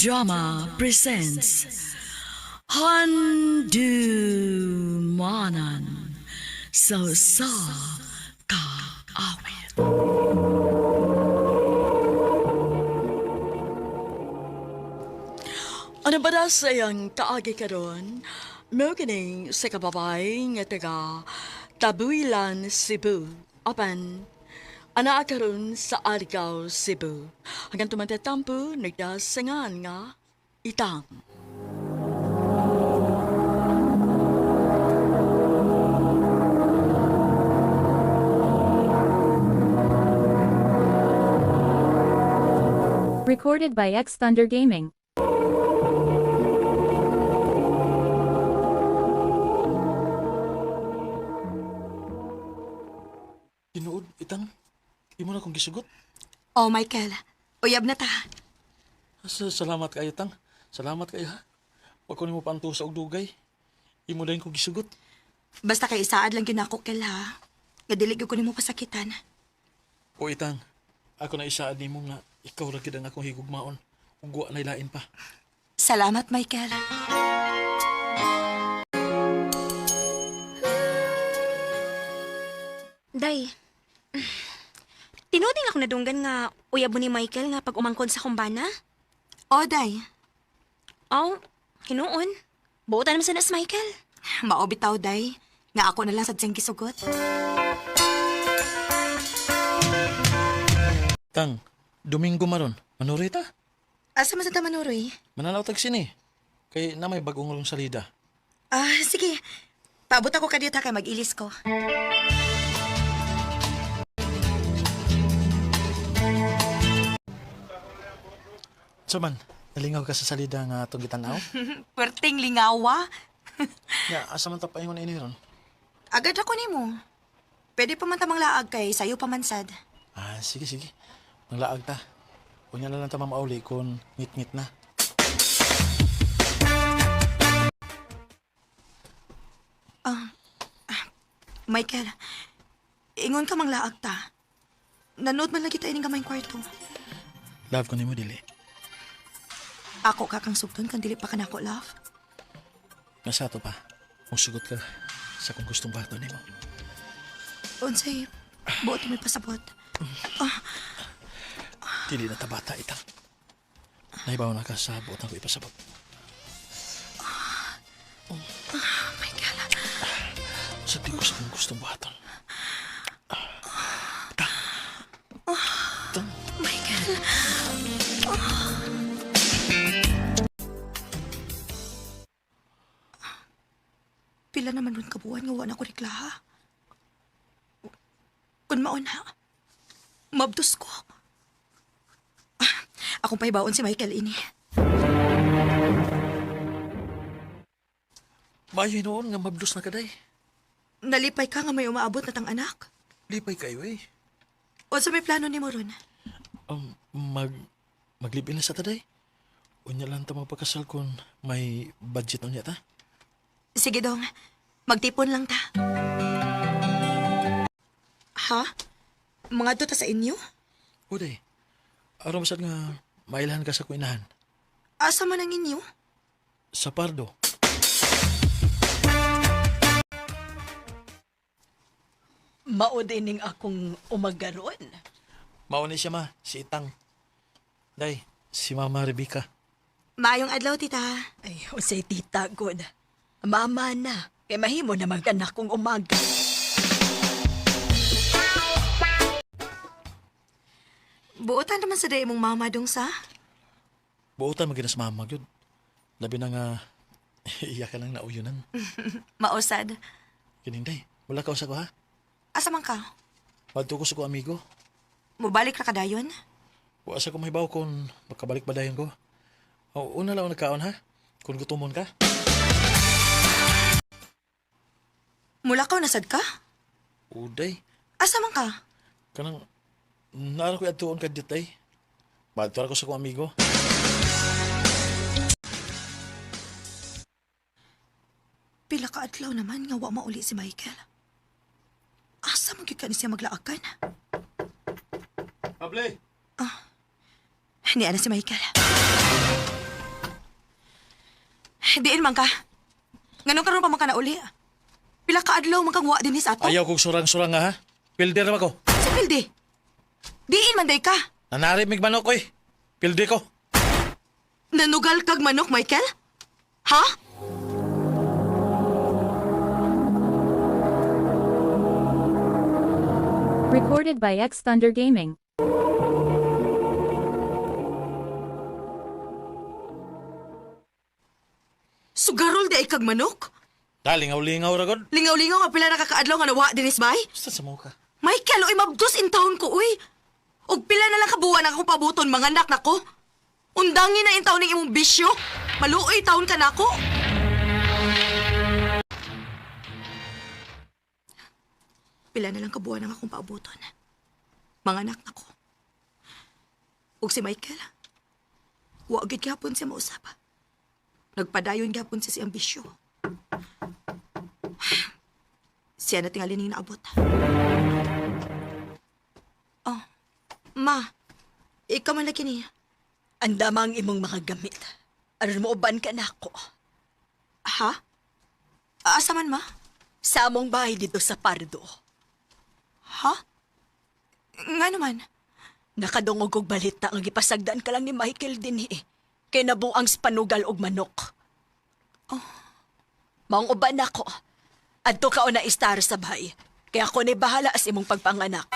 Drama presents Handumanan sa sa kaawit. Ano ba na sa iyang kaagi karon? Mao kining sa kababay nga taga Tabuilan, Cebu. Apan, anaa karon sa Argao, Cebu. Hanggang tumatatampo, nagdasangan nga itang. Recorded by X Thunder Gaming. Tinuod, itang. Imo na kong gisugot. Oh, Michael. Uyab na ta. Salamat kayo, tang. Salamat kayo, ha. Wag ko nimo pantusa og dugay. Imo dayon kong gisugot. Basta kay isaad lang gyud nako, Kel, ha. Nga dili gyud ko nimo pasakitan. O itang, ako na isaad nimo nga ikaw ra gid ang akong higugmaon. Ug wa nay lain pa. Salamat, Michael. Day, tinuding ako nadunggan nga uyab mo ni Michael nga pag umangkon sa kumbana. Oh, day. Aw, hinuon. Buotan naman sana si Michael. Mao bitaw, day. Nga ako na lang sad siyang gisugot. Tang, Domingo maron. Manuri ta. Asa man sa ta manuroy? Mananaw tag sini. Kay na may bagong rong salida. Ah, sige. Paabot ako kadiyot ha kay mag-ilis ko. So man, nalingaw ka sa salida nga atong gitanaw? Perting lingawa. Ya, asa man ta paingon ini ron? Agad ako nimo. Pwede pa man ta manglaag kay sayo pa man sad. Ah, sige sige. Manglaag ta. Unya na lang ta mamauli kung ngit-ngit na. Michael, ingon ka manglaag ta. Nanood man lagi ta ining gamayng kwarto. Love ko nimo dili. Ako ka kang sugton kan dili pa ka nako, love. Nasa ato pa. Musugot ka sa kung gustong bato nimo. Unsay, buot may pasabot. Dili na tabata itang. Nahibaw na ka sa buot ko ipasabot. Michael, Sa di ko sa kung gustong buhaton. Tang. Tang. Michael. Pila naman ron kabuan nga wa na ko reklaha. Kun maon ha, mabdos ko. Ah, akong pahibaon si Michael ini. Maayo hinuon nga mabdos na kaday. Nalipay ka nga may umaabot na tang anak. Lipay kayo eh. Unsa may plano nimo ron? Um, mag maglibin na sa taday. Unya lang ta magpakasal kung may budget unya ta. Sige dong, magtipon lang ta. Ha? Mga ta sa inyo? Uday. Aron masad nga mailhan ka sa kuinahan. Asa man ang inyo? Sa Pardo. Mao dining akong umagaron. Mao ni siya ma, si Itang. Day, si Mama Rebecca. Maayong adlaw, tita. Ay, unsay tita god. Mama na, kay mahimo naman ka na kung umaga. Buotan naman sa day imong mama dong sa. Buotan mo sa mama gyud. Labi na nga iya ka lang nauyunan. Maosad. Kining day, wala ka usa ko ha. Asa man ka? Madto ko sa ko amigo. Mubalik ra ka dayon? Wa sa ko mahibaw kung makabalik ba dayon ko. O, una lang ako nagkaon ha. Kung gutomon ka. Mula ka nasad ka? Uday, Asa man ka? kanang naara ko adtuon ka ditay. Madto ra ko sa ko amigo. Pila ka adlaw naman nga wa mauli si Michael. Asa man gyud ka ni siya maglaakan? Pable. Niya na si Michael. Diin man ka. Nganong karon pa man ka nauli? Pila ka adlaw man kang wa dinhi sa ato? Ayaw kong surang-surang nga ha. Pildi ra ba ko? Sa pildi. Diin man day ka. Nanari mig manok oy. Pildi ko. Nanugal kag manok, Michael? Ha? Recorded by X Thunder Gaming. Sugarol di ay kag manok? Dalingaw-lingaw ra god. Lingaw-lingaw nga pila na kakaadlaw nga nawa dinis bay? Basta sa mo ka. Michael, oy mabdos in town ko, uy. Og pila na lang kabuwan ang akong pabuton, mga anak nako. Undangin na in taon ng imong bisyo. Maluoy taon ka nako. Pila na lang kabuwan ang akong paabuton. Mga anak nako. Ug si Michael, wa gid gyapon siya mausap. Nagpadayon gyapon siya siyang bisyo. Siya na tingali ning naabot. Oh, ma, ikaw man lagi niya. Ang damang imong mga gamit. Aron mo uban ka nako. Ha? Asa man, ma? Sa among bahay dito sa Pardo. Ha? Nga naman. Nakadungog og balita nga gipasagdan ka lang ni Michael dinhi. Kay nabuang spanugal og manok. Oh. Maong uban nako. Adto ka na istar sa bahay. Kaya ako ni bahala sa imong pagpanganak.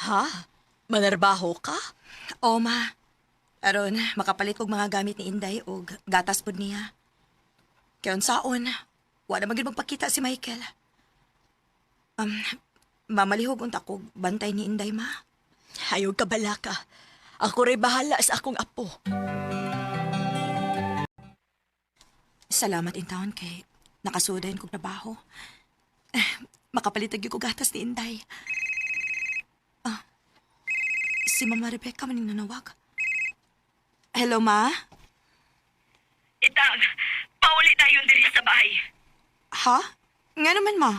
Ha? Manarbaho ka? O, ma. Aron, makapalit kog mga gamit ni Inday og gatas pud niya. Kaya unsaon, wala man gyud magpakita si Michael. Um, mamalihog unta kog bantay ni Inday, ma. Ayaw ka balaka. Ako rin bahala sa akong apo. Salamat in taon kay nakasudayon kog trabaho. Eh, makapalit gyud kog gatas ni Inday. Ah, si Mama Rebecca maning nanawag. Hello, ma? Itang, pauli tayo diri sa bahay. Ha? Nga naman, ma.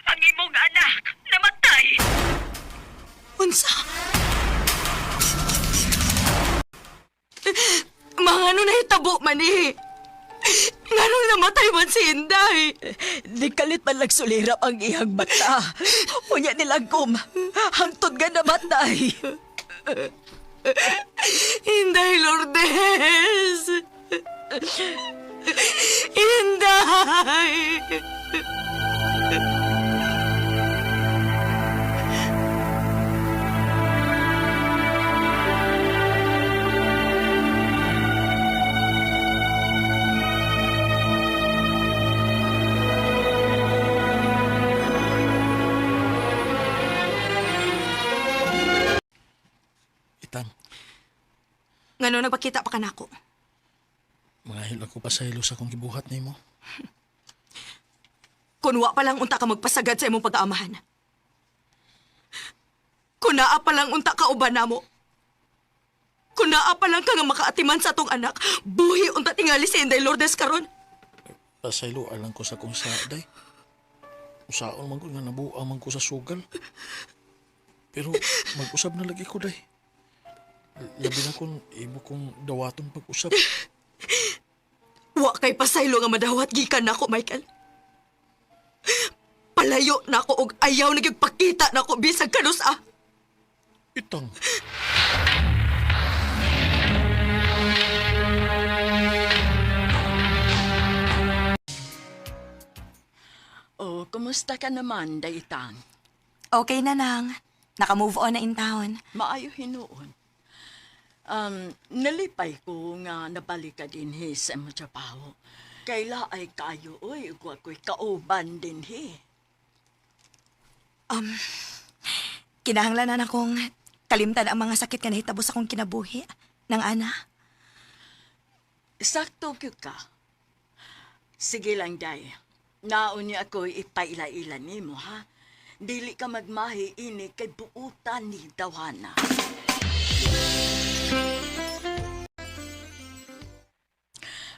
Ang imong anak, namatay. Unsa? Mga ano nahitabo man eh. Nga nung namatay man si Inday. Nikalit man lang sulirap ang iyang mata. Unya nilagom, hangtod nga namatay. Inday Lourdes! Inday! Itang, Ngano nagpakita pa kanako? mga hil ako pasaylo sa akong gibuhat nimo. Kun wa pa lang unta ka magpasagad sa imong pag-aamahan. Kun naa pa lang unta ka uban namo. Kun naa pa lang ka nga makaatiman sa atong anak, buhi unta tingali si Inday Lourdes karon. Pasaylo alang ko sa akong saday. Usaon man ko nga nabuang man ko sa sugal. Pero mag-usab na lagi ko day. Labi na kung imo kong dawaton pag-usab. Wa kay pasaylo nga madawat gikan nako, Michael. Palayo nako og ayaw na gyud pakita nako bisag kanus-a. Itang, Oh, kumusta ka naman, Daytan? Okay na nang. Naka-move on na in town. Maayo hinuon. Nalipay ko nga nabalik ka dinhi sa imong trabaho. Kaila ay kayo, oy, ug ako'y kauban dinhi. Kinahanglan na akong kalimtan ang mga sakit nga nahitabo sa akong kinabuhi ng ana. Sakto gyud ka. Sige lang, day. Naon niya ako ipaila-ila nimo, ha? Dili ka magmahi ini kay buutan ni tawhana.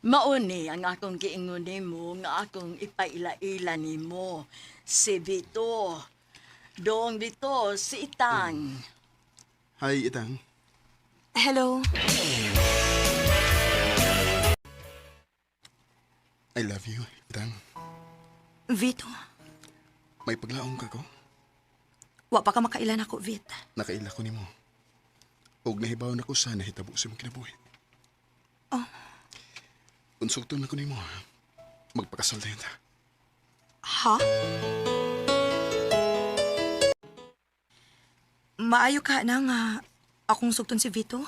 Mauni ang akong giingon nimo nga akong ipaila-ila nimo. Si Vito. Doong Vito, si Itang. Hi, Itang. Hello. I love you, Itang. Vito, May paglaong ka ko. wa pa ka makailan ako, Vit. Nakaila ko nimo. Og nahibaw na ko sa nahitabo sa imong kinabuhi. Oh. Unsugton na ko nimo. Magpakasal na yun ta. Ha? Maayo ka na nga akong sugton si Vito?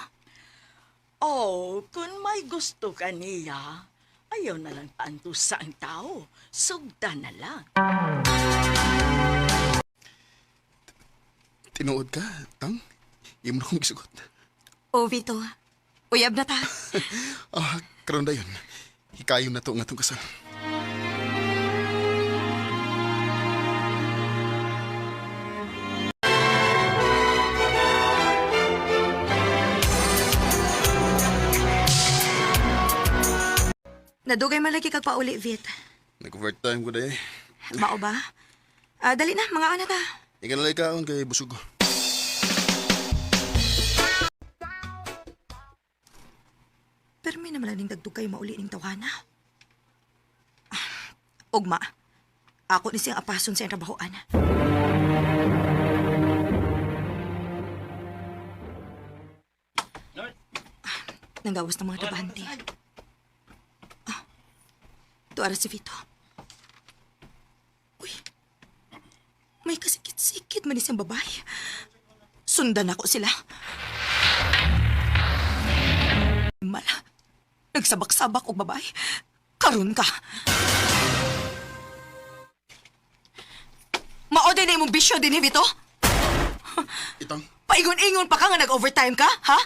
Oh, kung may gusto ka niya, ayaw na lang paantusa ang tao. Sugda na lang. Tinuod ka, Tang? Imo na kong gisugot. Oh, Vito. Uyab na ta. Ah, karon dayon. Hikayon na to nga tong kasal. Nadugay man lagi kag pauli, Vit. Nag-overtime ko day. Mao ba? Ah, dali na, mga ana ta. Ikaw na lang ikaon kay busog ko. Pero may naman ning dagdug kayo mauli ning tawana. Ah, Ugma. Ako ni siyang apason sa iyang trabahoan. Nanggawas ng mga trabahante. Ah, tuara si Vito. Uy, may kasikit-sikit man isang babae. Sundan ako sila. Mala. Nagsabak-sabak og babae. Karon ka. Mao din na imong bisyo din, Vito. Itang, Paingon-ingon pa ka nga nag-overtime ka, ha?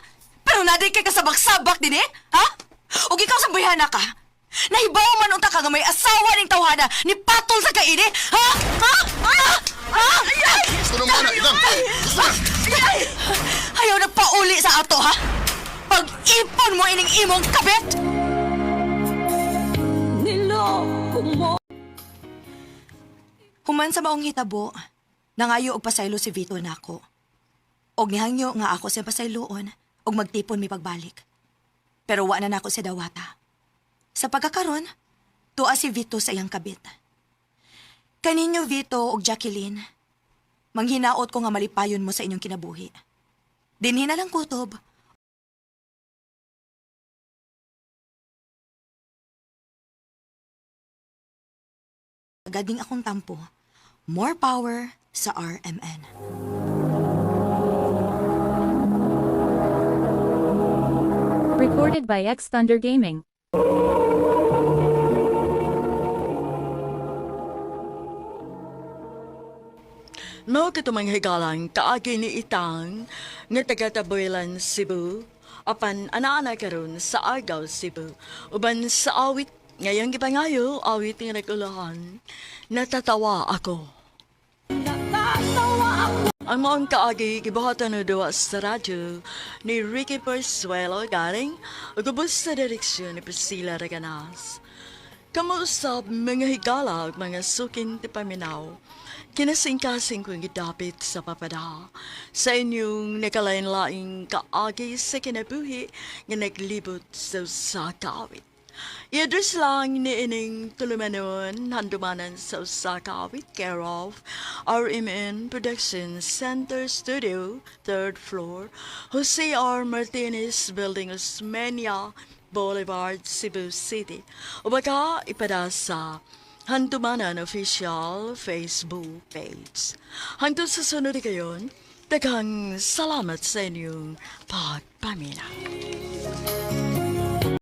Pero naday kay kasabak-sabak din eh, ha? Og ikaw sa buyhana ka. Nahibaw man unta ka nga may asawa ning tawhana ni patol sa kaini, ha? Ha? Ha? Ha? gusto na mo na, Itang! Gusto na! Ayaw nagpauli sa ato, ha? Pag-ipon mo ining imong kabit! Human sa maong hitabo, nangayo og pasaylo si Vito nako. Og nihangyo nga ako sa pasayloon og magtipon mi pagbalik. Pero wa na nako sa dawata. Sa pagkakaron, tuwa si Vito sa iyang kabit. Kaninyo Vito og Jacqueline, manghinaot ko nga malipayon mo sa inyong kinabuhi. Dinhi na lang kutob. Gading akong tampo. More power sa RMN. Recorded by X Thunder Gaming. Mao kato mga higalang kaagi ni Itang nga taga Tabuelan, Cebu. Apan ana-ana karon sa Argao, Cebu. Uban sa awit ngayong gipangayo awit nga nagulahan. Natatawa ako. Ang maong kaagi gibuhatan na duwa sa radyo ni Ricky Persuelo galing ug ubos sa direksyon ni Priscilla Reganas. Kamuusap mga higala ug mga sukin ti paminaw. Kinasingkasing kong gidapit sa papada sa inyong nakalain-laing kaagi sa kinabuhi nga naglibot sa usa ka awit. I-address lang ni ining tulumanon handumanan sa usa ka awit care of RMN Production Center Studio, 3rd floor, Jose R. Martinez Building, Osmeña Boulevard, Cebu City. O baka ipada sa Handumanan Official Facebook page. Hangtod sa sunod kayon, daghang salamat sa inyong pagpamina.